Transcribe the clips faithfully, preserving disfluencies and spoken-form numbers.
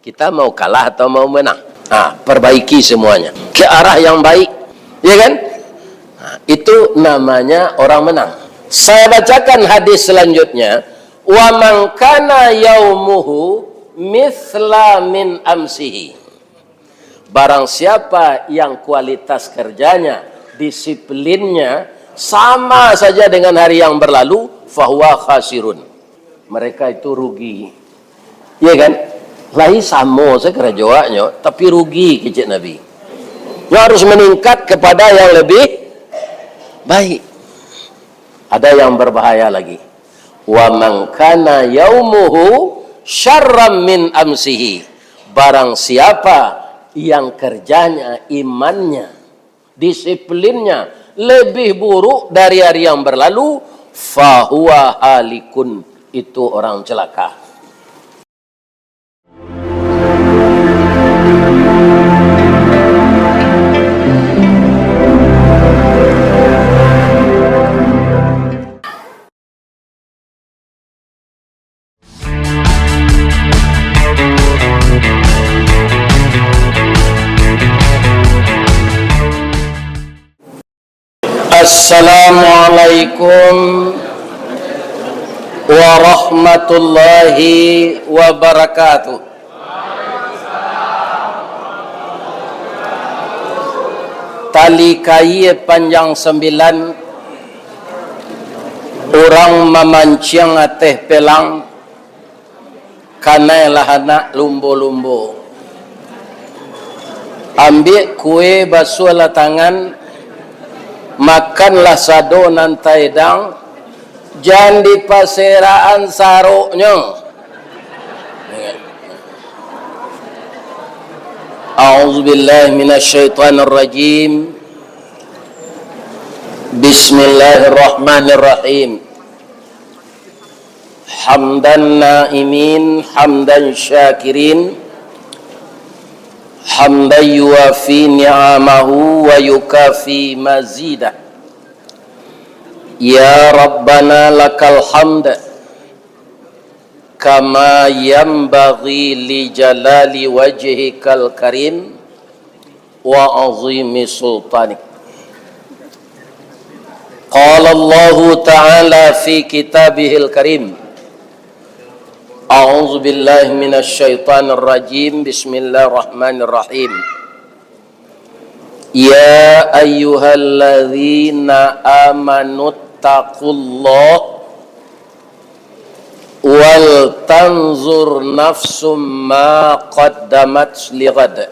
Kita mau kalah atau mau menang? Ha, perbaiki semuanya ke arah yang baik, ya kan? Ha, itu namanya orang menang. Saya bacakan hadis selanjutnya, "Wa man kana yaumuhu mithla min amsihi." Barang siapa yang kualitas kerjanya, disiplinnya sama saja dengan hari yang berlalu, fahuwa khasirun. Mereka itu rugi. Iya kan? Lai samo se karajo awaknyo, tapi rugi, kecek Nabi. Nyo harus meningkat kepada yang lebih baik. Ada yang berbahaya lagi. "Wa man kana yaumuhu syarran min amsihi." Barang siapa yang kerjanya, imannya, disiplinnya lebih buruk dari hari yang berlalu, fahuwa halikun, itu orang celaka. Assalamualaikum warahmatullahi wabarakatuh. Tali kaia panjang sambilan, urang mamanciang ateh pelang, kanai lah anak lumbo-lumbo. Ambiak kue, basuahlah tangan, makanlah sado nan taedang, jan dipaserakan saroknyo. A'udzubillahi minasyaitonirrajim. Bismillahirrahmanirrahim. Hamdan na'imin, hamdan syakirin, hamdan yuwafi ni'amahu wa yukafi mazidah. Ya Rabbana lakal hamd, kama yanbaghi li jalali wajhikal karim wa azimi sultanik. Qala Allahu ta'ala fi kitabihil karim. A'udzu billahi minasy syaithanir rajim. Bismillahirrahmanirrahim. Ya ayyuhalladzina amanu taqullaha wal tanzur nafsum ma qaddamat lighad.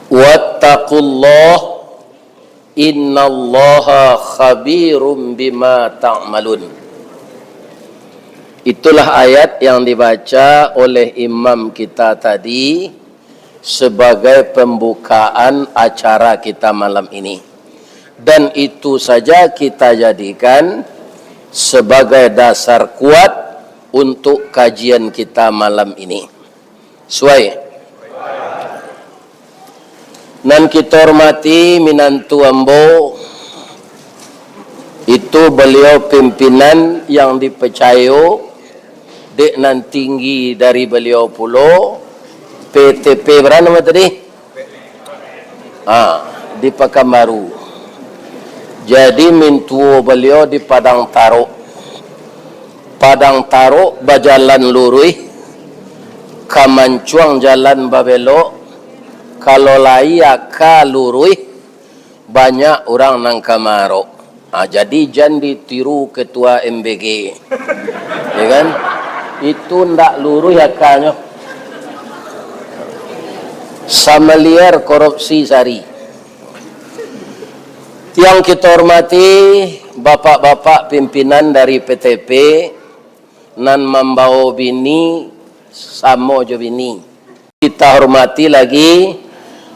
Wattaqullah, innallaha khabirum bima ta'malun. Itulah ayat yang dibaca oleh imam kita tadi sebagai pembukaan acara kita malam ini. Dan itu saja kita jadikan sebagai dasar kuat untuk kajian kita malam ini. Suai. Nan kito hormati minantu ambo, itu baliau pimpinan yang dipacayo dek nan tinggi dari baliau pulo, P T P bara namo tadi? Ha, di Pakanbaru. Jadi mintuo baliau di Padang Tarok. Padang Tarok bajalan luruih, ka mancuang jalan babelok, kalau lai aka luruih, banyak urang nan ka maarok. Ha, jadi jan ditiru ketua M B G. Ya kan? Itu ndak luruih akanyo. Samaliar korupsi sari. Yang kita hormati, bapak-bapak pimpinan dari P T P, nan mambawo bini samo jo bini. Kita hormati lagi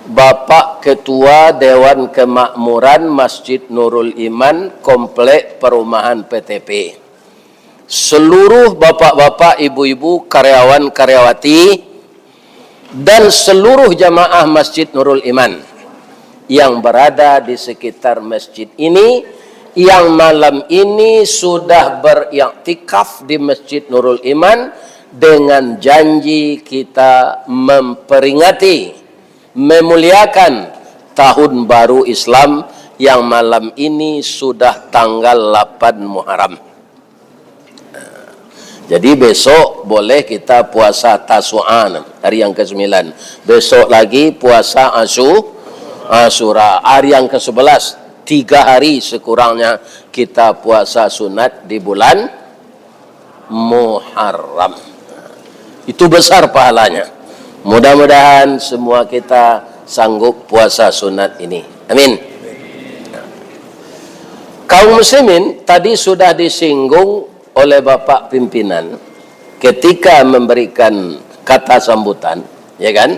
Bapak Ketua Dewan Kemakmuran Masjid Nurul Iman, Komplek Perumahan P T P. Seluruh bapak-bapak, ibu-ibu, karyawan-karyawati, dan seluruh jamaah Masjid Nurul Iman yang berada di sekitar masjid ini, yang malam ini sudah beriktikaf di Masjid Nurul Iman, dengan janji kita memperingati, memuliakan tahun baru Islam yang malam ini sudah tanggal lapan Muharram. Jadi besok boleh kita puasa Tasu'a, hari yang kesembilan. Besok lagi puasa Asyu-, Asyura, hari yang kesebelas. Tiga hari sekurangnya kita puasa sunat di bulan Muharram. Itu besar pahalanya. Mudah-mudahan semua kita sanggup puasa sunat ini. Amin. Kaum muslimin, tadi sudah disinggung oleh Bapak Pimpinan ketika memberikan kata sambutan, ya kan?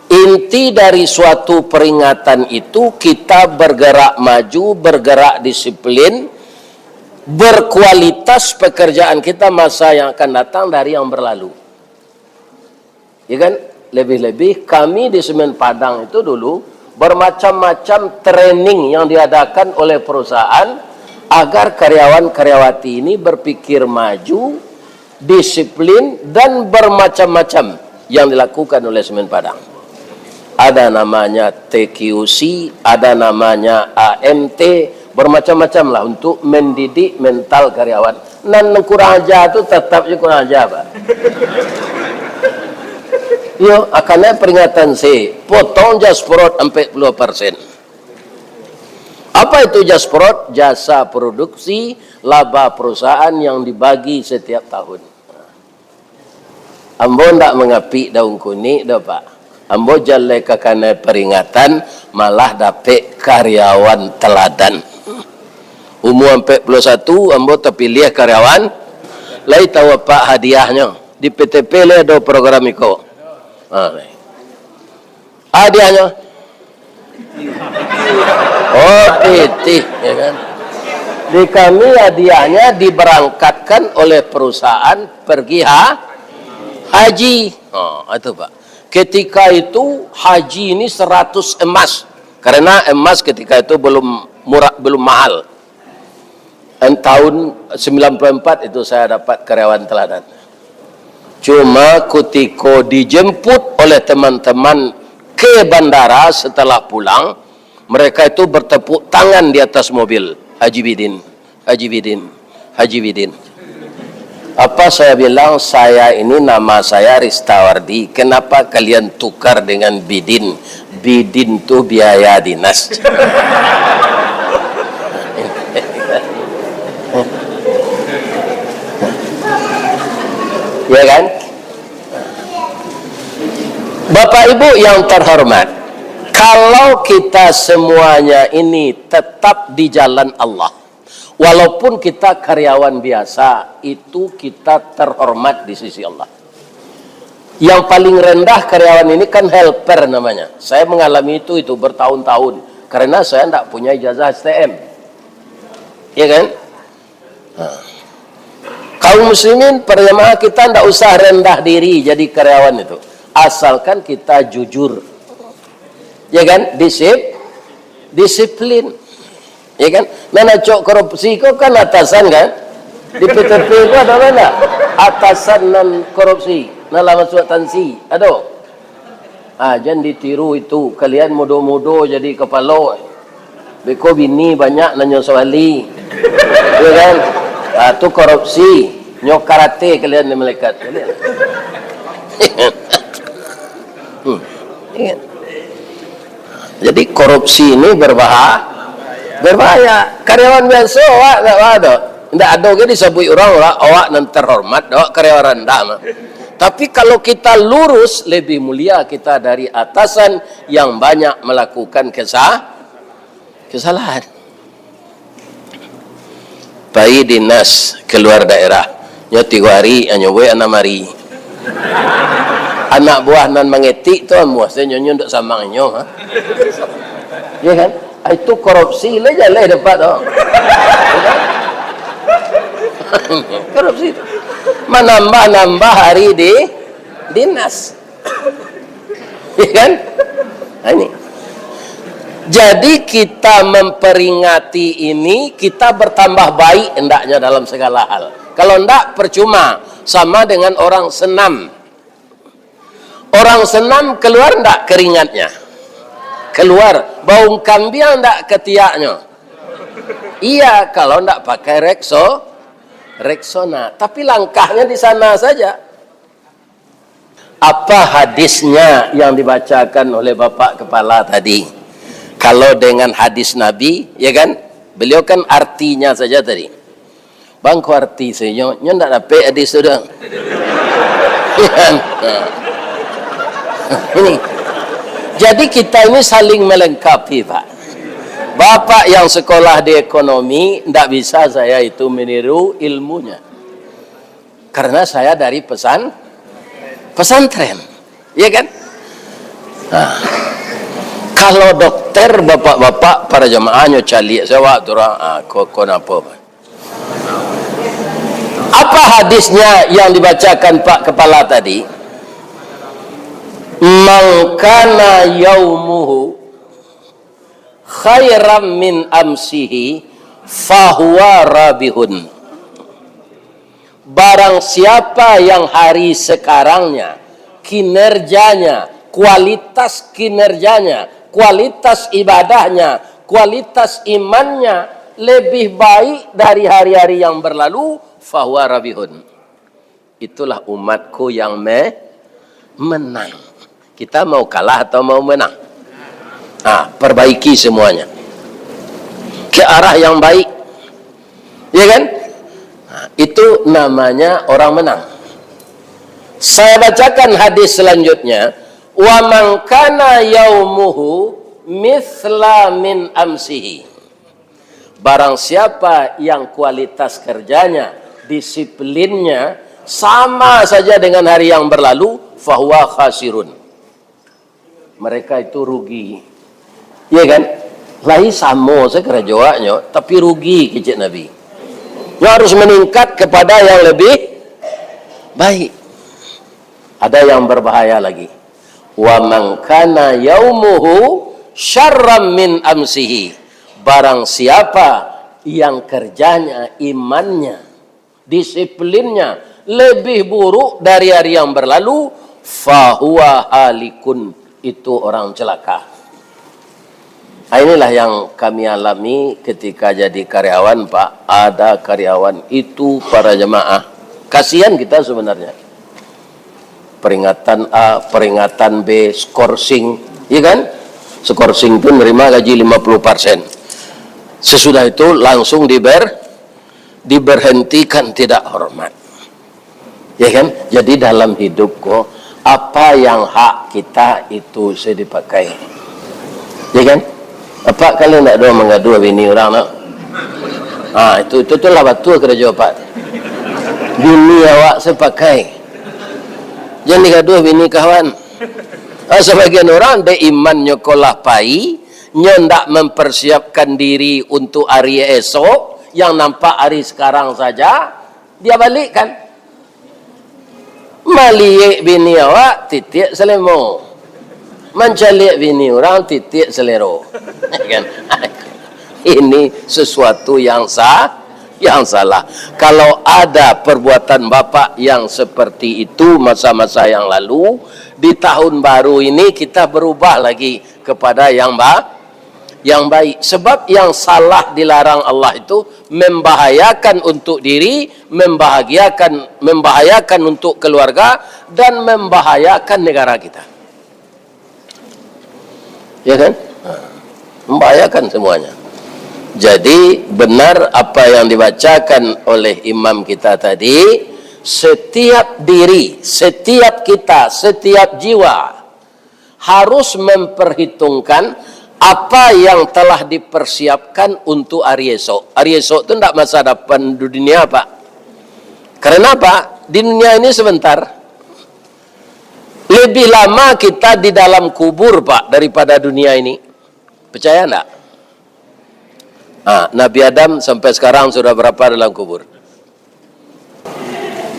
Inti dari suatu peringatan itu, kita bergerak maju, bergerak disiplin, berkualitas pekerjaan kita masa yang akan datang dari yang berlalu. Ya kan? Lebih-lebih kami di Semen Padang itu dulu, bermacam-macam training yang diadakan oleh perusahaan agar karyawan-karyawati ini berpikir maju, disiplin, dan bermacam-macam yang dilakukan oleh Semen Padang. Ada namanya T Q C, ada namanya A M T, bermacam-macam lah untuk mendidik mental karyawan. Nan kurang aja tu tetap je kurang aja, Pak. Yo, akannya peringatan se, potong jasprot ampek puluah persen. Apa itu jasprot? Jasa produksi laba perusahaan yang dibagi setiap tahun. Ambo ndak mangapik daun kunik doh, Pak. Ambo jaleh ka kanai peringatan, malah dapek karyawan teladan. Umua ampek puluah satu, ambo tapiliah karyawan. Lai tahu apak hadiahnyo? Di P T P lai ado program iko. Ha, lai. Hadiahnyo? Oh, pitih, ya kan? Di kami hadiahnya diberangkatkan oleh perusahaan pergi ha-, haji. Oh, itu, Pak. Ketika itu haji ini seratus emas. Karena emas ketika itu belum murah, belum mahal. Dan tahun sembilan puluh empat itu saya dapat karyawan teladan. Cuma kutiko dijemput oleh teman-teman ke bandara setelah pulang, mereka itu bertepuk tangan di atas mobil, "Haji Bidin, Haji Bidin, Haji Bidin." Apa saya bilang, "Saya ini nama saya Ristawardi, kenapa kalian tukar dengan Bidin?" Bidin tu biaya dinas. Ya kan? Bapak Ibu yang terhormat, kalau kita semuanya ini tetap di jalan Allah, walaupun kita karyawan biasa, itu kita terhormat di sisi Allah. Yang paling rendah karyawan ini kan helper namanya. Saya mengalami itu, itu bertahun-tahun. Karena saya ndak punya ijazah S T M. Ya kan? Nah. Kaum muslimin, para jamaah, kita ndak usah rendah diri jadi karyawan itu. Asalkan kita jujur. Ya kan? Disip-, disiplin. Ya kan? Nan acok korupsi ko kan atasan kan? Di P T P ko ado kan ndak? Atasan nan korupsi, nan lah masuak tansi, ado. Ah, jan ditiru itu, kalian mudo-mudo jadi kapalo. Beko bini banyak nanyo sawali. Ya kan? Ah, tu korupsi. Nyo karate kalian ni malaikat. Hmm. Ingat. Jadi korupsi ini berbaha-, berbahaya. Karyawan biasa awak ndak ado. Ndak ado ge disabuik urang, awak, awak nan terhormat, awak karyawan randah mah. Tapi kalau kita lurus, lebih mulia kita dari atasan yang banyak melakukan kesa-, kesalahan. Pai dinas kaluar daerah, nyo tigo ari, nyo buek anam ari. Anak buah nan mangetik tu amuah se nyo, nyo ndak samang nyo, ha? Ya kan? Ah, itu korupsi lah jaleh dapat tu. Korupsi tu. Manambah-nambah ari di dinas. Ya kan? Nah, ini. Jadi kita memperingati ini, kita bertambah baik hendaknya dalam segala hal. Kalau ndak, percuma, sama dengan orang senam. Orang senam keluar ndak keringatnya? Keluar. Baung kambiang ndak ketiaknyo? Iya, kalau ndak pakai Rexo-, Rexona. Tapi langkahnya di sana saja. Apa hadisnya yang dibacakan oleh Bapak Kepala tadi? Kalau dengan hadis Nabi, ya kan? Beliau kan artinya saja tadi. Bang, ko arti sajo, nyo ndak dapek hadis tu doh. Ini. Jadi kita ini saling melengkapi, Pak. Bapak yang sekolah di ekonomi, ndak bisa saya itu meniru ilmunya. Karena saya dari pesan-, pesantren. Iya kan? Nah, kalau dokter, bapak-bapak, para jamaah, nyo caliak sajo tu urang, ah, ko, ko napo, Pak? Apa hadisnya yang dibacakan Pak Kepala tadi? "Man kana yaumuhu khairan min amsihi, fahuwa rabihun." Barang siapa yang hari sekarangnya, kinerjanya, kualitas kinerjanya, kualitas ibadahnya, kualitas imannya lebih baik dari hari-hari yang berlalu, fahuwa rabihun. Itulah umatku yang me-, menang. Kita mau kalah atau mau menang? Ah, perbaiki semuanya ke arah yang baik. Ya kan? Nah, itu namanya orang menang. Saya bacakan hadis selanjutnya, "Wa man kana yaumuhu mithla min amsihi." Barang siapa yang kualitas kerjanya, disiplinnya sama saja dengan hari yang berlalu, fahuwa khasirun. Mereka itu rugi. Iya kan? Lai samo sajo karajo awaknyo, tapi rugi, kecek Nabi. Nyo harus meningkat kepada yang lebih baik. Ada yang berbahaya lagi. "Wa man kana yaumuhu syarran min amsihi." Barang siapa yang kerjanya, imannya, disiplinnya lebih buruk dari hari yang berlalu, fahuwa halikun, itu orang celaka. Ah, inilah yang kami alami ketika jadi karyawan, Pak. Ada karyawan itu, para jemaah. Kasihan kita sebenarnya. Peringatan A, peringatan B, skorsing, iya kan? Skorsing tu nerima gaji lima puluh persen. Sesudah itu langsung diber-, diberhentikan, tidak hormat. Ya kan? Jadi dalam hidup ko, apa yang hak kita itu se dipakai. Ya kan? Apa kalian ndak doh manggaduah bini urang tu? Ha, itu, itu tu lah batua karajo Apak. Bini awak se pakai. Jan digaduah bini kawan. Ha, sabagian urang dek imannyo ko lah pai, nyo ndak mempersiapkan diri untuk ari esok, yang nampak ari sekarang saja, dia balikkan. Maliek bini awak, titiak salemo. Mancaliak bini urang, titiak salero. Kan? Ini sesuatu yang sa-, yang salah. Kalau ada perbuatan bapak yang seperti itu masa-masa yang lalu, di tahun baru ini kita berubah lagi kepada yang ba-, yang baik. Sebab yang salah dilarang Allah itu membahayakan untuk diri, membahagiakan, membahayakan untuk keluarga, dan membahayakan negara kita. Ya kan? Ha. Membahayakan semuanya. Jadi, benar apa yang dibacakan oleh imam kita tadi, setiap diri, setiap kita, setiap jiwa harus memperhitungkan apa yang telah dipersiapkan untuk hari esok. Hari esok tu ndak masa depan dunia, Pak. Karena apa? Di dunia ini sebentar. Lebih lama kita di dalam kubur, Pak, daripada dunia ini. Percaya ndak? Ah, Nabi Adam sampai sekarang sudah berapa dalam kubur?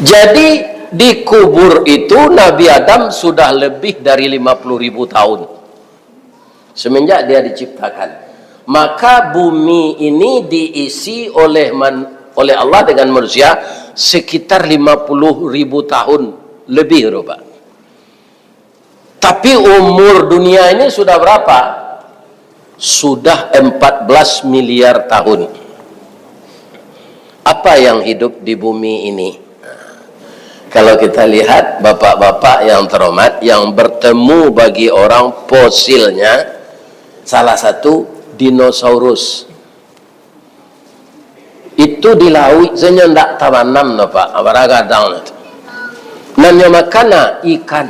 Jadi, di kubur itu Nabi Adam sudah lebih dari lima puluh ribu tahun. Semenjak dia diciptakan. Maka bumi ini diisi oleh man-, oleh Allah dengan manusia Sekitar lima puluh ribu tahun lebih tu, Pak. Tapi umur dunia ini sudah berapa? Sudah empat belas miliar tahun. Apa yang hidup di bumi ini? Kalau kita lihat, bapak-bapak yang terhormat, yang bertemu bagi orang fosilnya, salah satu dinosaurus. Itu di lauik sajo ndak tabanam doh, Pak. Bara gadang tu. Nan nyo makan, ah, ikan.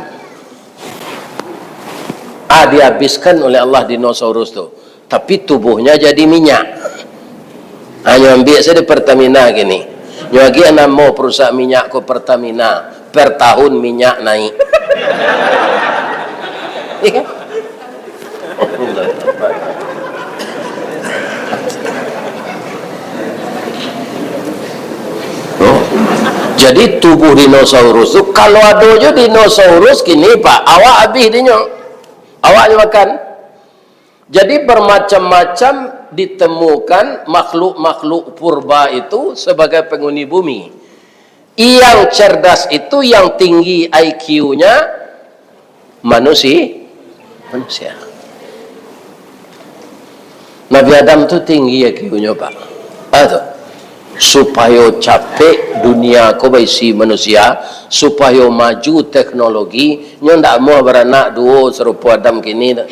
Ah, dihabiskan oleh Allah dinosaurus tu. Tapi tubuhnya jadi minyak. Ah, nyo ambiak sajo di Pertamina kini. Nyo agiah namo perusahaan minyak ko Pertamina. Per tahun minyak naik. Iya kan? Jadi tubuh dinosaurus tu, kalau ado jo dinosaurus kini, Pak, awak habis dinyo. Awak nyo makan. Jadi bermacam-macam ditemukan makhluk-makhluk purba itu sebagai penghuni bumi. Yang cerdas itu, yang tinggi I Q-nya, manusi-, manusia. Nabi Adam tu tinggi I Q-nyo, Pak. Ah, tu. Supayo capek dunia ko baisi manusia, supayo maju teknologi, nyo ndak amuah baranak duo sarupo Adam kini tu.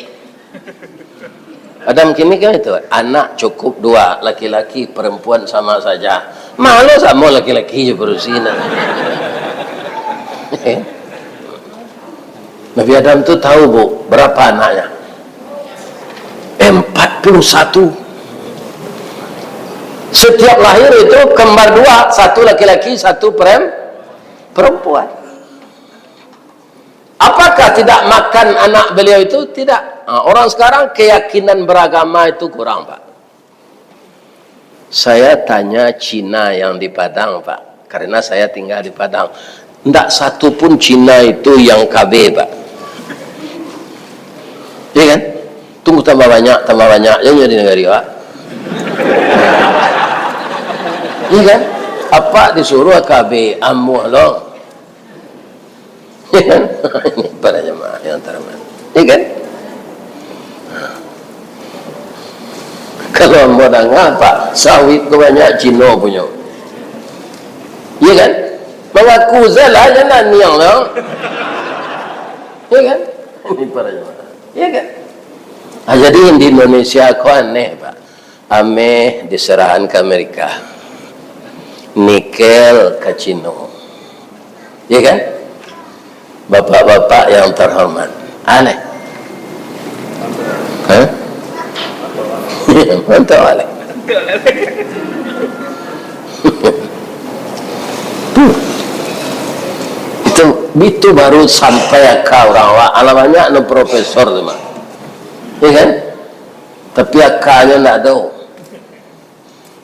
Adam kini kan itu, anak cukup dua, laki-laki, perempuan sama saja. Malah samo laki-laki je berusi nak. Nabi Adam tu tahu, Bu, berapa anaknya? Empat puluh satu. Setiap lahir itu kembar dua, satu laki-laki, satu perem-, perempuan. Apakah tidak makan anak beliau itu? Tidak. Ha, orang sekarang keyakinan beragama itu kurang, Pak. Saya tanya Cina yang di Padang, Pak, karena saya tinggal di Padang. Ndak satu pun Cina itu yang K B, Pak. Iya kan? Tunggu tambah banyak, tambah banyak je di negeri, Pak. Iya kan? Apa disuruh K B, amuah lo. Ya kan? Ini para jemaah yang terhormat. Ya kan? Kalau ambo danga, Pak, sawit ko banyak Cino punyo. Ya kan? Mangaku salah je naniang tu. Ya kan? Ini para jemaah. Ya kan? Ah, jadi di Indonesia ko aneh, Pak. Ameh diserahan ka Amerika. Nikel ka Cino. Ya kan? Bapak-bapak yang terhormat. Aneh. Hah? Mantap, aneh. Tuh. Itu, itu baru sampai aka urang awak. Alah banyak no profesor tu, mah. Ya kan? Tapi akanyo ndak ado.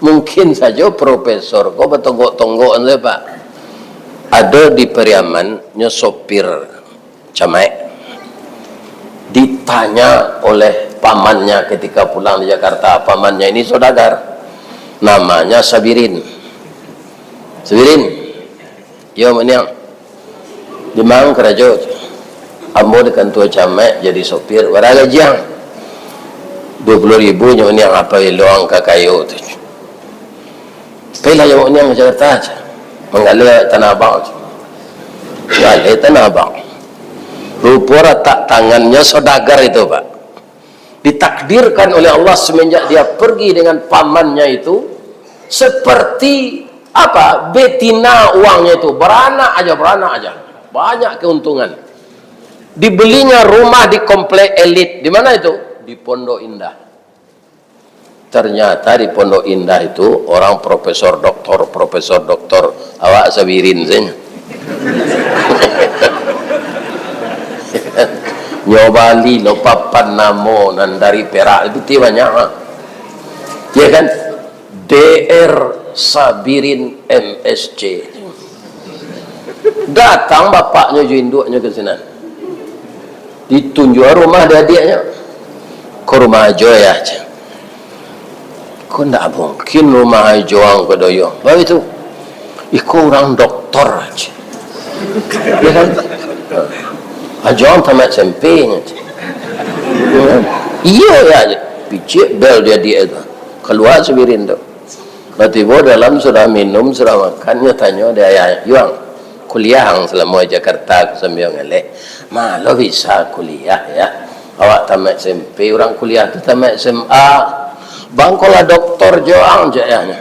Mungkin sajo profesor ko batonggok-tonggok sajo, Pak. Ado di Pariaman, nyo sopir camaik. Ditanya oleh pamannya ketika pulang di Jakarta, pamannya ini saudagar. Namanya Sabirin. Sabirin, Yo, Mak Niang. Di ma ang karajo? Ambo di kantua camaik jadi sopir. Bara gaji ang? Duo puluah ribu nyo, Mak Niang, apo elo ang ka kayo tu. Pailah yo, Mak Niang, ka Jakarta, manggaleh Tanah Abang. Galeh Tanah Abang. Rupo ratak tangannyo saudagar itu, Pak. Ditakdirkan oleh Allah semenjak dia pergi dengan pamannya itu, seperti apa, betina uangnya itu, baranak aja, baranak aja. Banyak keuntungan. Dibelinya rumah di komplek elit. Di mana itu? Di Pondok Indah. Ternyata di Pondok Indah itu orang profesor doktor, profesor doktor. Awak Sabirin saja. Nyo bali lo papan namo nan dari Perak, piti banyak, ha. Ya kan? D R Sabirin M S C. Datang bapaknyo jo induaknyo ka sinan. Ditunjuak rumah di adiaknyo. Ko rumah ajo, Yah, ceh. Ko ndak mungkin rumah ajo ang ko doh, yo. Baitu. Iko urang doktor aja. Ya kan? Ajo ang tamaik S M P nyo. Ya kan? Iyo ya aja. Picik bel dia di itu. Kalua sabirin tu. Lah tibo dalam, sudah minum, sudah makan, nyo tanyo di ayah, "Yuang, kuliah ang salamo di Jakarta?" Aku sambia ngaleh. "Ma lo bisa kuliah, ya? Awak tamaik S M P, urang kuliah tu tamaik S M A. Bang ko lah doktor jo ang," cak yahnyo.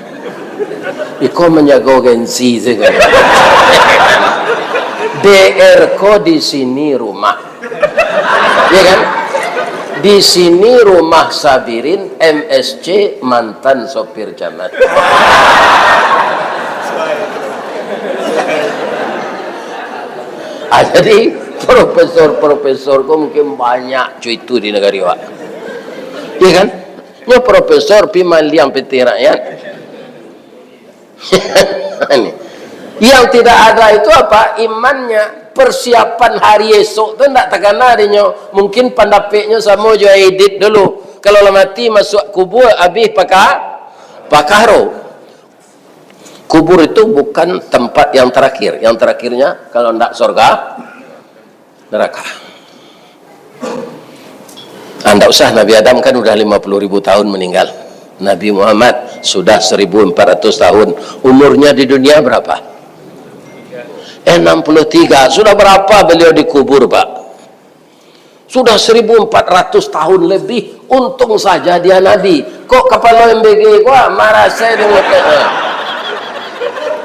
Iko manjago gengsi sajo. "D R ko di sini rumah." Ya kan? "Di sini rumah Sabirin, M S C, mantan sopir Camat." Ah, jadi profesor-profesor ko mungkin banyak cuitu di nagari awak. Ya kan? Nyo profesor pi maliang pitih rakyat. Ini. Yang tidak ada itu apa? Imannya. Persiapan hari esok tu ndak takana dinyo. Mungkin pandapeknyo samo jo Aidit dulu. Kalau lah mati, masuak kubur, abih paka-, pakaro. Kubur itu bukan tempat yang terakhir. Yang terakhirnya, kalau ndak sorga, neraka. Ah, ndak usah, Nabi Adam kan udah lima puluh ribu tahun meninggal. Nabi Muhammad sudah seribu empat ratus tahun. Umurnya di dunia berapa? Enam puluh tiga. Sudah berapa beliau dikubur, Pak? Sudah seribu empat ratus tahun lebih. Untung saja dia Nabi. Kok kapalo M B G ko, ah, marasai dengan, eh, eh.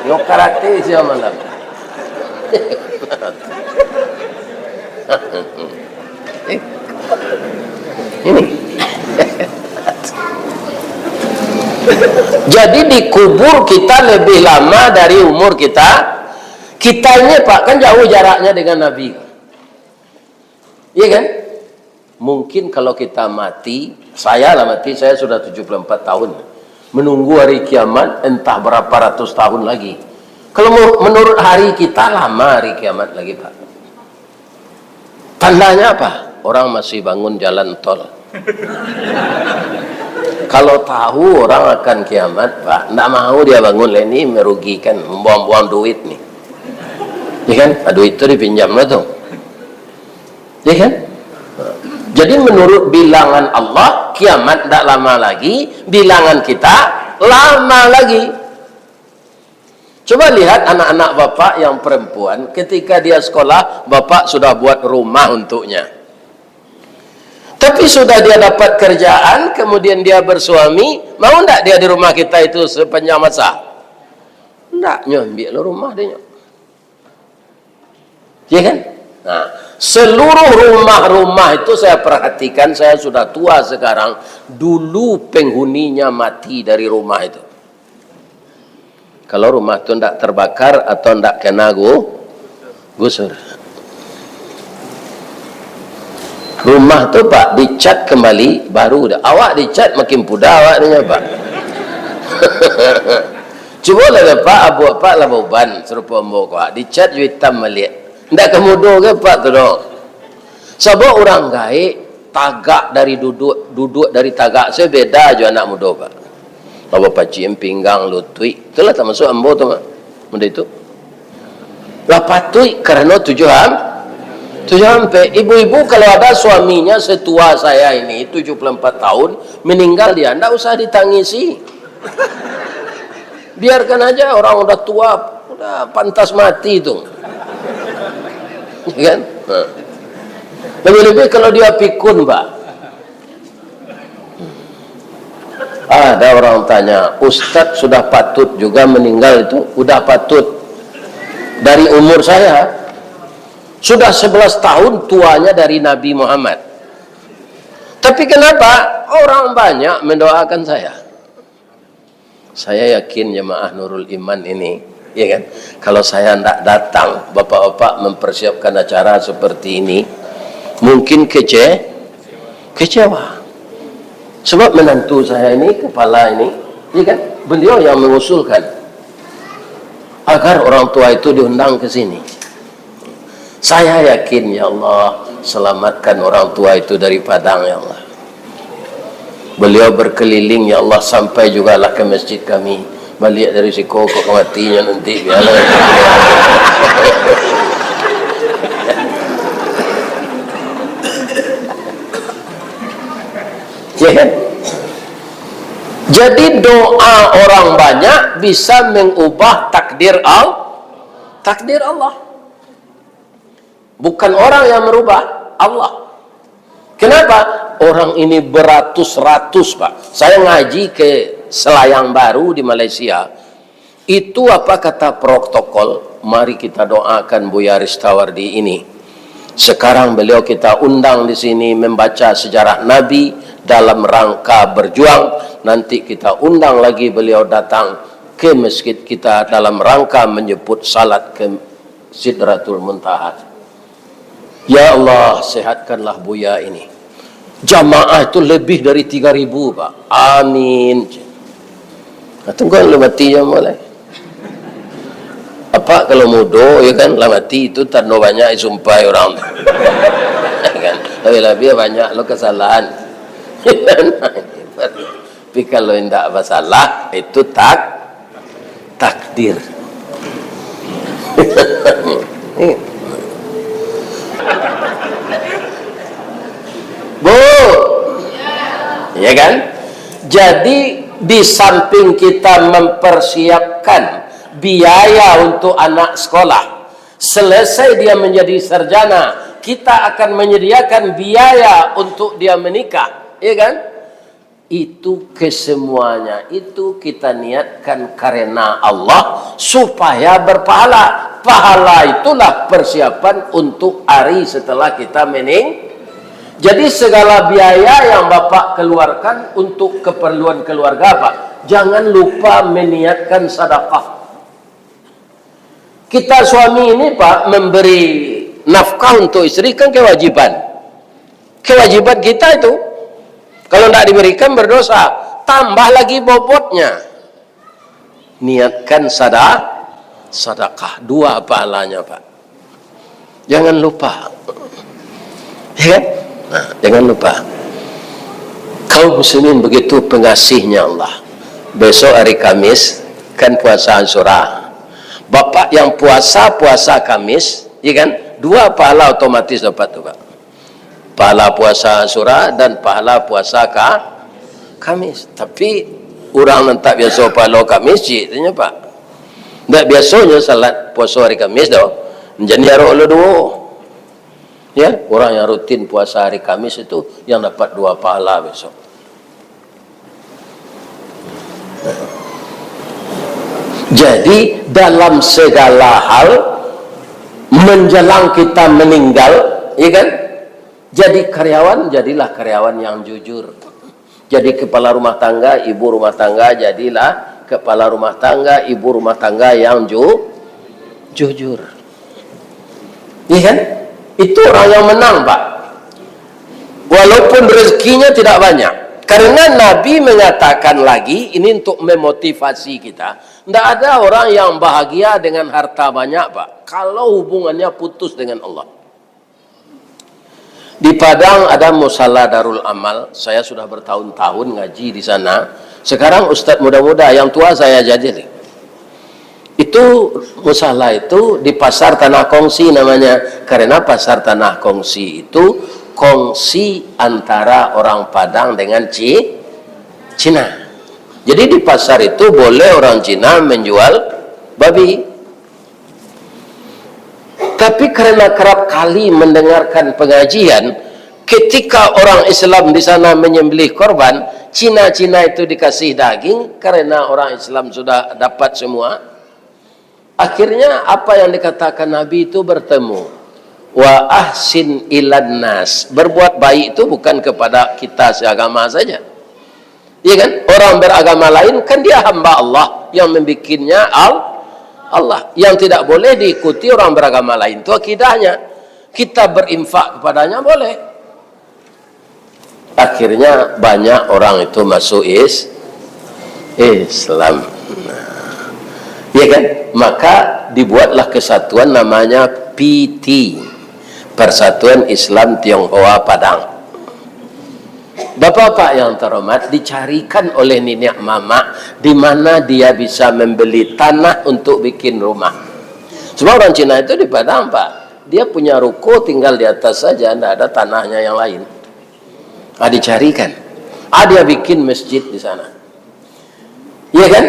Nyo karate sia malam. Ini. Jadi dikubur kita lebih lama dari umur kita. Kita ini, Pak, kan jauh jaraknya dengan Nabi. Iya kan? Mungkin kalau kita mati, saya lah mati, saya sudah tujuh puluh empat tahun. Menunggu hari kiamat entah berapa ratus tahun lagi. Kalau mu-, menurut hari kita, lama hari kiamat lagi, Pak. Tandanya apa? Orang masih bangun jalan tol. Kalau tahu orang akan kiamat, Pak, ndak mau dia bangun lah, ini merugikan, membuang-buang duit nih. Ya kan? Ah, duit tu dipinjam lah tu. Ya kan? Jadi menurut bilangan Allah, kiamat ndak lama lagi, bilangan kita lama lagi. Coba lihat anak-anak bapak yang perempuan, ketika dia sekolah, bapak sudah buat rumah untuknya. Tapi sudah dia dapat kerjaan, kemudian dia bersuami, mau ndak dia di rumah kita itu sepanjang masa? Ndak, nyo ambiak lo rumah dia nyo. Ya kan? Nah, seluruh rumah-rumah itu saya perhatikan, saya sudah tua sekarang, dulu penghuninya mati dari rumah itu. Kalau rumah tu ndak terbakar atau ndak kena gu-, gusur. Rumah tu, Pak, dicat kembali, baru dah. Awak dicat makin puda awak ni, Pak. Cubolah, Pak, abuak Pak lah bauban, sarupo ambo ko, dicat jo itam baliak. Ndak ka mudo ka, Pak, tu doh. Sabab urang gaek, tagak dari duduak, duduak dari tagak, se beda jo anak mudo, Pak. Lah bapacik pinggang, lutuik, itulah tamasuak ambo tu, Pak. Mudo itu. Lah patuik karano tujuah am-, tujuah ampek. Ibu-ibu, kalau ada suaminya setua saya ini, tujuh puluh empat tahun, meninggal dia, ndak usah ditangisi. Biarkan aja orang udah tua, udah pantas mati tu. Ya kan? Nah. Lebih-lebih kalau dia pikun, Pak. Ada orang tanya, "Ustadz sudah patut juga meninggal itu?" Udah patut. Dari umur saya, sudah sebelas tahun tuanya dari Nabi Muhammad. Tapi kenapa orang banyak mendoakan saya? Saya yakin jemaah Nurul Iman ini, ya kan, kalau saya ndak datang, bapak-bapak mempersiapkan acara seperti ini, mungkin kece-, kecewa. Sebab menantu saya ini, kepala ini, ya kan, beliau yang mengusulkan agar orang tua itu diundang ke sini. Saya yakin, ya Allah, selamatkan orang tua itu dari Padang, ya Allah. Beliau berkeliling, ya Allah, sampai jugalah ke masjid kami. Baliak dari siko kok ka mati nyo nanti, bialah. Ya kan? Jadi doa orang banyak bisa mengubah takdir Al-, takdir Allah. Bukan orang yang merubah, Allah. Kenapa? Orang ini beratus-ratus, Pak. Saya ngaji ke Selayang Baru di Malaysia. Itu apa kata protokol? Mari kita doakan Buya Ristawardi ini. Sekarang beliau kita undang di sini membaca sejarah Nabi dalam rangka berjuang. Nanti kita undang lagi beliau datang ke masjid kita dalam rangka menjemput salat ke Sidratul Muntaha. Ya Allah, sehatkanlah Buya ini. Jamaah itu lebih dari tiga ribu, Pak. Amin. Nah, tunggu lu mati je mulai. Apa kalau mudo, ya kan, lah mati itu tando banyak disumpahi orang tu. Ya kan? Lebih-lebih banyak lo kesalahan. Tapi kalau indak basalah, itu tak-, takdir. Bu, ya kan? Jadi, di samping kita mempersiapkan biaya untuk anak sekolah, selesai dia menjadi sarjana, kita akan menyediakan biaya untuk dia menikah, ya kan? Itu kesemuanya itu kita niatkan karena Allah supaya berpahala. Pahala itulah persiapan untuk hari setelah kita mening-, jadi segala biaya yang Bapak keluarkan untuk keperluan keluarga, Pak, jangan lupa meniatkan sadakah. Kita suami ini, Pak, memberi nafkah untuk istri kan kewajiban. Kewajiban kita itu. Kalau ndak diberikan, berdosa. Tambah lagi bobotnya. Niatkan sada-, sadakah. Dua pahalanya, Pak. Jangan lupa. Ya kan? Nah, jangan lupa. Kaum muslimin begitu pengasihnya Allah. Besok hari Kamis, kan puasa Asyura. Bapak yang puasa, puasa Kamis, ya kan? Dua pahala otomatis dapat tu, Pak. Pahala puasa Asyura dan pahala puasa ka-, Kamis. Tapi, urang nan tak biaso pahala Kamis, cik, tanya, Pak. Ndak biasonyo salat puaso hari Kamis doh. Jadi arok lo duo. Ya, orang yang rutin puasa hari Kamis itu yang dapat dua pahala besok. Jadi, dalam segala hal, menjelang kita meninggal, ya kan? Jadi karyawan, jadilah karyawan yang jujur. Jadi kepala rumah tangga, ibu rumah tangga, jadilah kepala rumah tangga, ibu rumah tangga yang ju-, jujur. Iya kan? Itu orang yang menang, Pak. Walaupun rezekinya tidak banyak. Karena Nabi mengatakan lagi, ini untuk memotivasi kita, ndak ada orang yang bahagia dengan harta banyak, Pak, kalau hubungannya putus dengan Allah. Di Padang ada Musala Darul Amal, saya sudah bertahun-tahun ngaji di sana. Sekarang ustaz muda-muda, yang tua saya aja ni. Itu musala itu di Pasar Tanah Kongsi namanya. Karena Pasar Tanah Kongsi itu kongsi antara orang Padang dengan Ci-, Cina. Jadi di pasar itu boleh orang Cina menjual babi. Tapi karena kerap kali mendengarkan pengajian, ketika orang Islam di sana menyembelih korban, Cina-Cina itu dikasih daging karena orang Islam sudah dapat semua. Akhirnya apa yang dikatakan Nabi itu bertemu. Wa ahsin ilan nas. Berbuat baik itu bukan kepada kita seagama saja. Ya kan? Orang beragama lain kan dia hamba Allah, yang membikinnya Al-, Allah. Yang tidak boleh diikuti orang beragama lain itu akidahnya. Kita berinfak kepadanya boleh. Akhirnya banyak orang itu masuk is-, Islam. Nah. Ya kan? Maka dibuatlah kesatuan namanya P T, Persatuan Islam Tionghoa Padang. Bapak-bapak yang terhormat, dicarikan oleh niniak mamak di mana dia bisa membeli tanah untuk bikin rumah. Sebab orang Cina itu di Padang, Pak, dia punya ruko tinggal di atas saja, ndak ada tanahnya yang lain. Ah, dicarikan. Ah, dia bikin masjid di sana. Iya kan?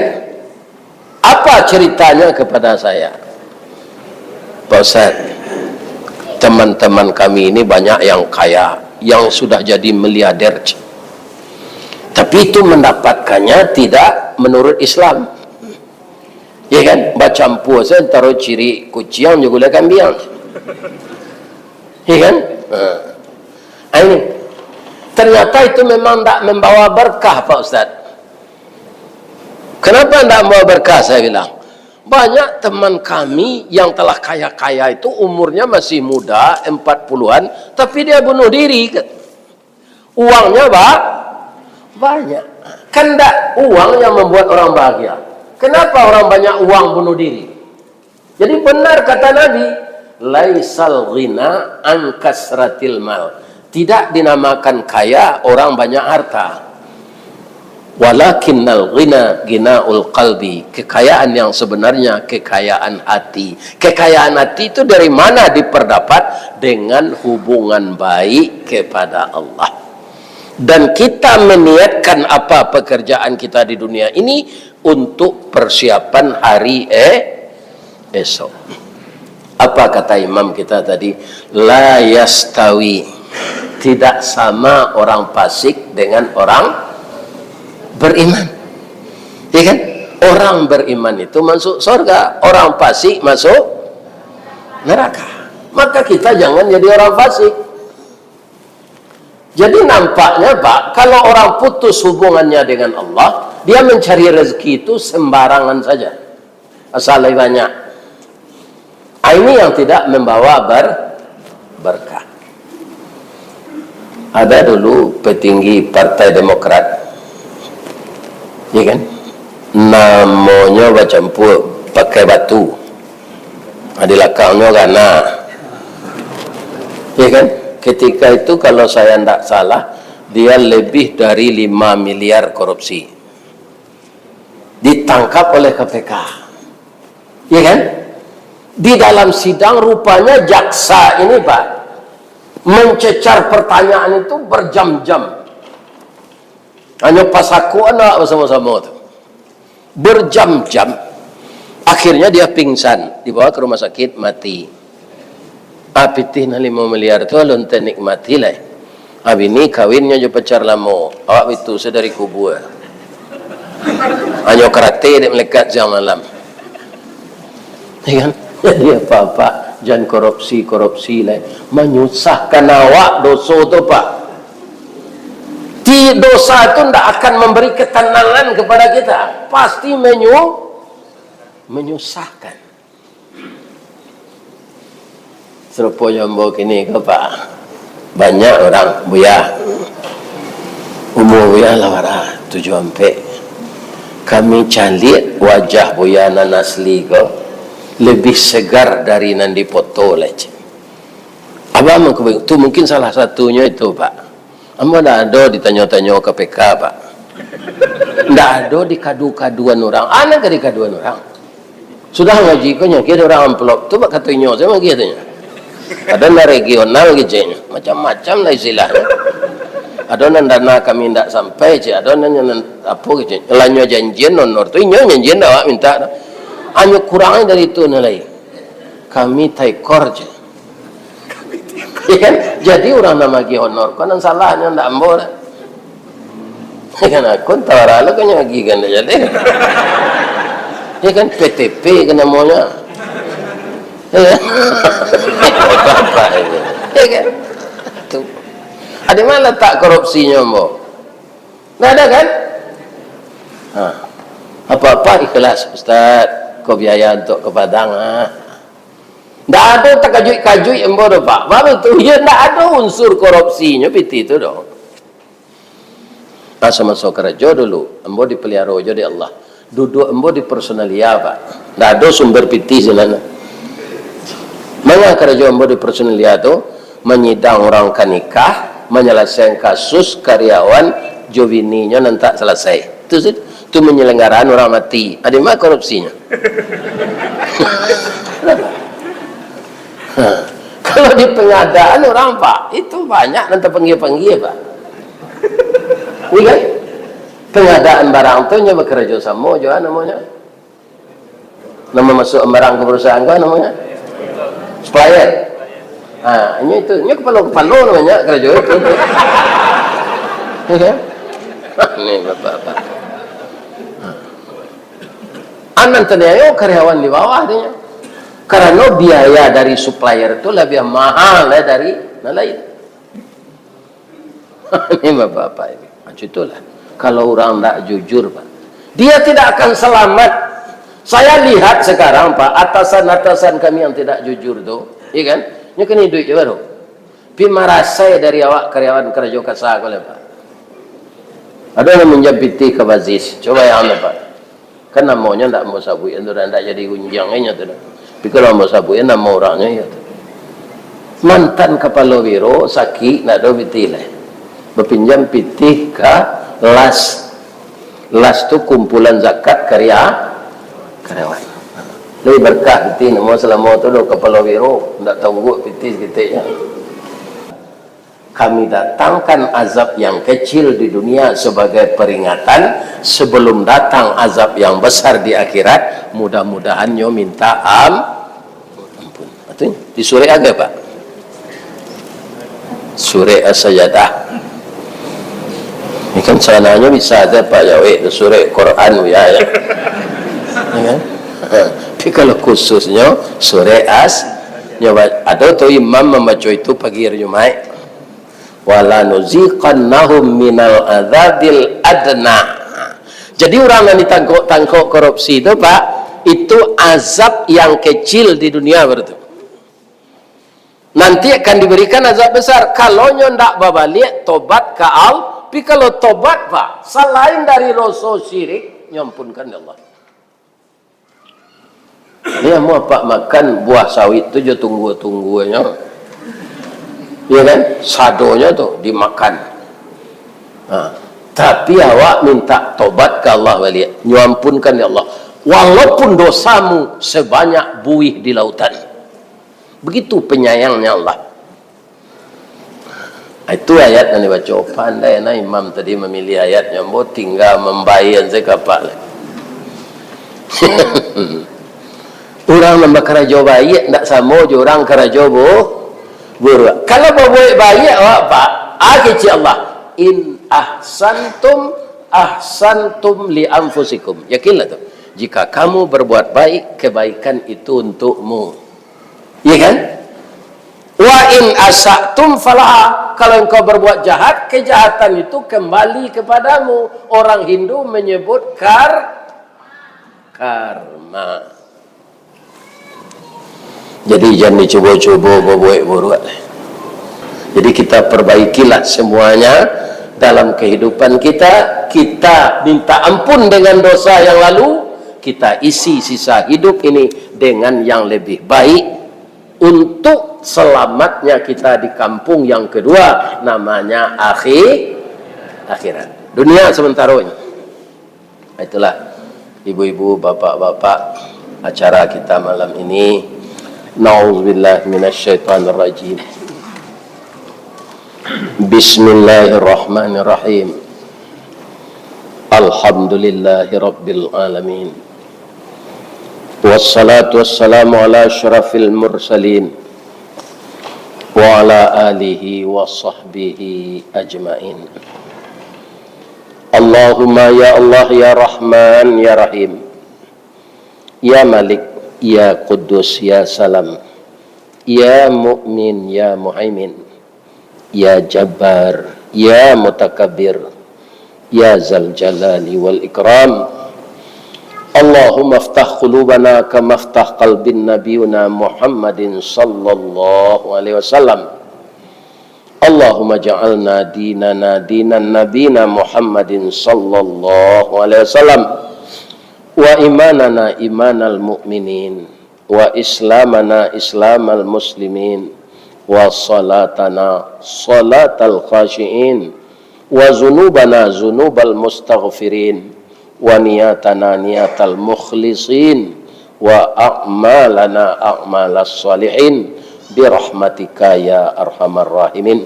Apa ceritanya kepada saya? Pak Ustaz, teman-teman kami ini banyak yang kaya, yang sudah jadi miliarder. Tapi itu mendapatkannya tidak menurut Islam. Ya kan? Bacampur saja antara ciri kuciang jo gulai kambiang. Ya kan? Ha. Ah, ini. Ternyata itu memang ndak membawa berkah, Pak Ustaz. Kenapa ndak membawa berkah, saya bilang? Banyak teman kami yang telah kaya-kaya itu umurnya masih muda, empat puluhan, tapi dia bunuh diri. Uangnya ba-, banyak. Kan ndak uang yang membuat orang bahagia. Kenapa orang banyak uang bunuh diri? Jadi benar kata Nabi, "Laisal ghina an kasratil mal." Tidak dinamakan kaya orang banyak harta. "Walakinnal ghina ghinaul qalbi." Kekayaan yang sebenarnya kekayaan hati. Kekayaan hati itu dari mana diperdapat? Dengan hubungan baik kepada Allah. Dan kita meniatkan apa pekerjaan kita di dunia ini untuk persiapan hari, eh, esok. Apa kata imam kita tadi? "La yastawi." Tidak sama orang fasik dengan orang beriman. Ya kan? Orang beriman itu masuk surga, orang fasik masuk neraka. Maka kita jangan jadi orang fasik. Jadi nampaknya, Pak, kalau orang putus hubungannya dengan Allah, dia mencari rezeki itu sembarangan saja. Asal lai banyak. Ah, ini yang tidak membawa ber-, berkah. Ada dulu petinggi Partai Demokrat, ya kan? Namonyo bacampur pakai batu. Ah, di lakangnyo gana. Ya kan? Ketika itu kalau saya ndak salah, dia lebih dari lima miliar korupsi. Ditangkap oleh K P K. Ya kan? Di dalam sidang rupanya jaksa ini, Pak, mencecar pertanyaan itu berjam-jam. Hanyo pasakoan awak basamo-samo tu. Berjam-jam. Akhirnya dia pingsan, dibawa ke rumah sakit, mati. Ah, pitih nan limo miliar tu alun tanikmati lai. Ah, bini kawinnyo jo pacar lamo, awak bitu sadari kubua. Hanyo karate dek malaikat siang malam. Ya kan? Jadi apa-apa, jan korupsi-korupsi lai. Manyusahkan awak doso tu, Pak. Ti-, dosa tu ndak akan memberi ketenangan kepada kita. Pasti menyu-, menyusahkan. Sarupo jo ambo kini ko, Pak. Banyak urang, Buya. Umur Buya lah bara, tujuah ampek. Kami caliak wajah Buya nan asli ko, lebih segar dari nan di foto lai, cek. Abah mangko, tu mungkin salah satunyo itu, Pak. Ambo ndak ado ditanyo-tanyo K P K, Pak. Ndak ado dikadu-kaduan urang. A nan ka dikaduan urang. Sudah ngaji ko nyo, kiro urang amplop tu, bak kato inyo, sajo manggi katonyo. Ado nan regional keceknyo, macam-macam lah istilahnyo. Ado nan dana kami ndak sampai, cek. Ado nan, nan apo kecek. Lah nyo janjian honor tu, inyo janjian dak awak minta tu. Anyo kurang dari tu nan lai. Kami taikor, cek. Ya kan? Jadi urang nan magih honor ko nan salahnyo, ndak ambo lah. Ya kan, aku antara lo kan yang lagi kan dah jadi. Ya kan, P T P kan namanya. Ya kan? Bapak ini. Ya kan? Tu. Ada mana tak korupsinya, Ambo? Nggak ada kan? Ha. Apa-apa ikhlas, Ustaz. Ko biaya untuk ke Padang, ah. Ndak ado takajuik-kajuik ambo doh, Pak. Baru tu, ya ndak ado unsur korupsinyo pitih tu doh. Nah, samaso karajo dulu, ambo dipeliharo jo dek Allah. Duduak ambo di personalia, Pak. Ndak ado sumber pitih sinan. Manga karajo ambo di personalia tu, manyidang urang ka nikah, Manyalasaian kasus karyawan jo bininyo nan tak salasai. Tu, tu, tu manyalanggarakan urang mati. Ado mah korupsinyo. Ha. Kalau di pengadaan urang, Pak, itu banyak nan tapanggia-panggia, Pak. Iya kan? Pengadaan barang tu nyo bakarajo samo jo, namonyo. Nan mamasuak barang ka parusahaan ko namonyo? Supplier. Ha, inyo itu, inyo kapalo-kapalo namonyo karajo itu. Iya kan? Ni bapak-bapak. Ha. Nan taniayo karyawan di bawah tu nyo. Karano biaya dari supplier tu labiah mahal lah dari nan lain. Ini bapak-bapak ini. Macam itulah. Kalau urang ndak jujur, Pak, dia tidak akan selamat. Saya lihat sekarang, Pak, atasan-atasan kami yang tidak jujur tu, iya kan? Nyo kan iduik je baru. Pi marasai dari awak karyawan karajo kasa ko lah, Pak. Ado nan minjam pitih ka Bazis. Cubo yang anu, Pak. Kan namonyo ndak ambo sabuik, itu dah ndak jadi gunjiang inyo tu dah. Tapi kalau ambo sabuik, namo urangnyo iyo tu. Mantan kapalo biro sakik, ndak ado pitih lai. Bapinjam pitih ka las. Las tu kumpulan zakat karya, karyawan. Lai berkah pitih namo salamo tu doh kapalo biro, ndak taungguk pitih saketek nyo. Kami datangkan azab yang kecil di dunia sebagai peringatan, sebelum datang azab yang besar di akhirat, mudah-mudahan nyo minta am-, ampun. Itu di surek agai, Pak? Surek As-Sajadah. Ini kan sabananyo bisa saja Pak jawek tu surek Quran, ya, ya. Ya kan? Tapi kalau khususnyo surek As, nyo ba-, ado tu imam mambaco itu pagi hari Jumaik. "Wala nuziqannahum minal adzabil adna." Jadi urang nan ditangkok-tangkok korupsi tu, Pak, itu azab yang kecil di dunia baru tu. Nanti akan diberikan azab besar. Kalau nyo ndak babaliak, tobat ka Al-, tapi kalau tobat, Pak, salain dari rasa syirik, nyo ampunkan dek Allah. Ni amuah Apak makan buah sawit tu jo tunggua-tungguanyo. Iya kan? Sadonyo tu dimakan. Ha. Tapi awak minta tobat ka Allah baliak. Nyo ampunkan, ya Allah. Walaupun dosamu sebanyak buih di lautan. Begitu penyayangnya Allah. Itu ayat nan dibaco. Pandai nah imam tadi mamiliah ayatnyo, ambo tingga mambaian sajo ka Apak lai. Urang nan bakarajo baiak ndak samo jo urang karajo bu-, buruak. Kalau babuek baiak awak, Pak, ah, kecek Allah, "In ahsantum, ahsantum li anfusikum." Yakinlah tu. Jika kamu berbuat baik, kebaikan itu untukmu. Iya kan? "Wa in asa'tum falaha." Kalau engkau berbuat jahat, kejahatan itu kembali kepadamu. Orang Hindu menyebut kar-, karma. Jadi, jan dicubo-cubo babuek buruak. Jadi, kita perbaikilah semuanya dalam kehidupan kita. Kita minta ampun dengan dosa yang lalu. Kita isi sisa hidup ini dengan yang lebih baik. Untuk selamatnya kita di kampung yang kedua, namanya akhi-, akhirat. Dunia sementara ini. Itulah, ibu-ibu, bapak-bapak, acara kita malam ini. Nauzubillah minasyaitonirrajim. Bismillahirrahmanirrahim. Alhamdulillahirabbil alamin. Wassalatu wassalamu ala asyrafil mursalin wa ala alihi wa sahbihi ajmain. Allahumma ya Allah, ya Rahman, ya Rahim, ya Malik, ya Quddus, ya Salam, ya Mu'min, ya Muhaimin, ya Jabbar, ya Mutakabbir, ya Zal Jalali wal Ikram. Allahumma aftah qulubana kama aftah qalbin nabiyuna Muhammadin sallallahu alaihi wasallam. Allahumma ja'alna dinana dinan nabina Muhammadin sallallahu alaihi wasallam, wa imanana imanal mu'minin, wa islamana islamal muslimin, وصلاتنا صلاة الخاشعين، وذنوبنا ذنوب المستغفرين، ونياتنا نية المخلصين، وأعمالنا أعمال الصالحين، برحمتك يا أرحم الراحمين.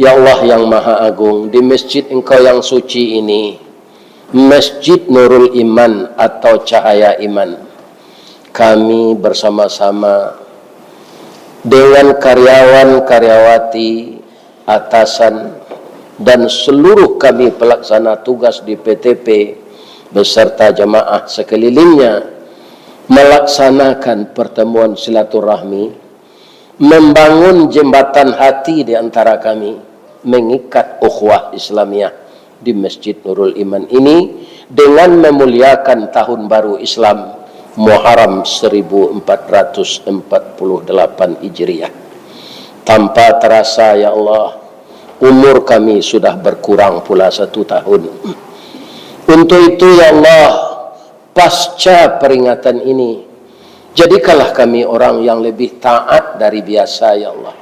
Ya Allah yang Maha Agung, di masjid Engkau yang suci ini, Masjid Nurul Iman atau Cahaya Iman, kami bersama-sama dengan karyawan-karyawati, atasan, dan seluruh kami pelaksana tugas di P T P beserta jamaah sekelilingnya melaksanakan pertemuan silaturahmi, membangun jembatan hati di antara kami, mengikat ukhuwah Islamiyah di Masjid Nurul Iman ini dengan memuliakan tahun baru Islam Muharram seribu empat ratus empat puluh delapan Hijriah. Tanpa terasa, ya Allah, umur kami sudah berkurang pula satu tahun. Untuk itu, ya Allah, pasca peringatan ini, jadikanlah kami orang yang lebih taat dari biasa, ya Allah.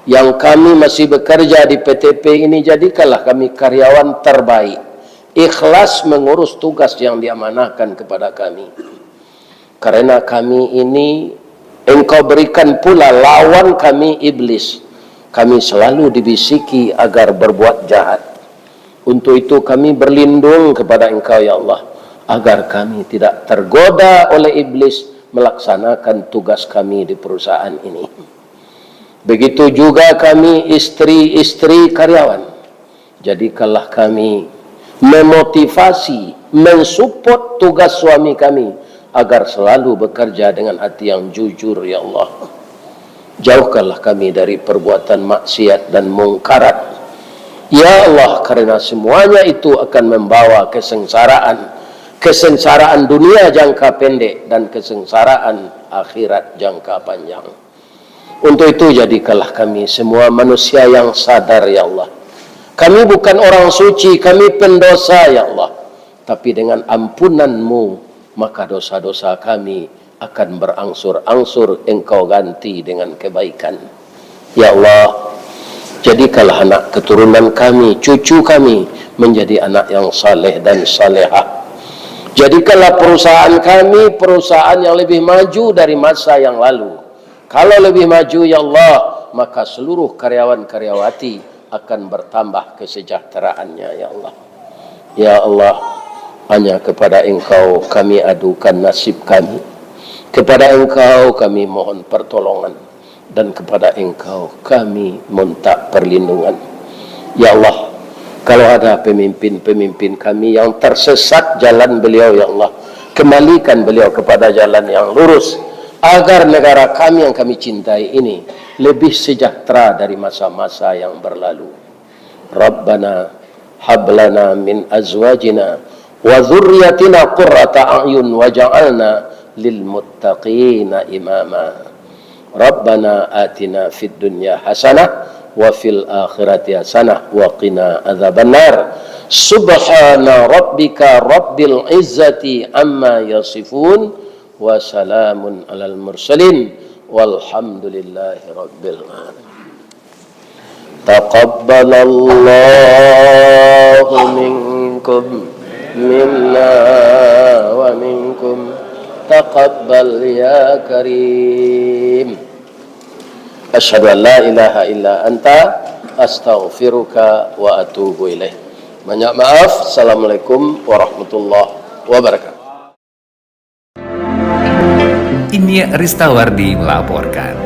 Yang kami masih bekerja di P T P ini, jadikanlah kami karyawan terbaik, ikhlas mengurus tugas yang diamanahkan kepada kami. Karena kami ini Engkau berikan pula lawan kami, iblis. Kami selalu dibisiki agar berbuat jahat. Untuk itu kami berlindung kepada Engkau, ya Allah, agar kami tidak tergoda oleh iblis melaksanakan tugas kami di perusahaan ini. Begitu juga kami, istri-istri karyawan. Jadikanlah kami memotivasi, mensupport tugas suami kami agar selalu bekerja dengan hati yang jujur, ya Allah. Jauhkanlah kami dari perbuatan maksiat dan mungkarat. Ya Allah, karena semuanya itu akan membawa kesengsaraan. Kesengsaraan dunia jangka pendek dan kesengsaraan akhirat jangka panjang. Untuk itu, jadikanlah kami semua manusia yang sadar, ya Allah. Kami bukan orang suci, kami pendosa, ya Allah. Tapi dengan ampunan-Mu, maka dosa-dosa kami akan berangsur-angsur Engkau ganti dengan kebaikan. Ya Allah, jadikanlah anak keturunan kami, cucu kami, menjadi anak yang saleh dan salehah. Jadikanlah perusahaan kami perusahaan yang lebih maju dari masa yang lalu. Kalau lebih maju, ya Allah, maka seluruh karyawan-karyawati akan bertambah kesejahteraannya, ya Allah. Ya Allah, hanya kepada Engkau kami adukan nasib kami. Kepada Engkau kami mohon pertolongan, dan kepada Engkau kami mintak perlindungan. Ya Allah, kalau ada pemimpin-pemimpin kami yang tersesat jalan beliau, ya Allah, kembalikan beliau kepada jalan yang lurus, agar negara kami yang kami cintai ini lebih sejahtera dari masa-masa yang berlalu. Rabbana hab lana min azwajina wa dzurriyyatina qurrata a'yun waj'alna lil muttaqina imama. Rabbana atina fid dunya hasanah wa fil akhirati hasanah wa qina adzabannar. Subhana rabbika rabbil izzati amma yasifun, wa salamun alal mursalin, walhamdulillahi rabbil alamin. Taqabbalallahu minkum, minna wa minkum. Taqabbal ya karim. Asyhadu an la ilaha illa anta, astaghfiruka wa atubu ilaik. Banyak maaf. Assalamualaikum warahmatullahi wabarakatuh. Inyiak Ristawardi melaporkan.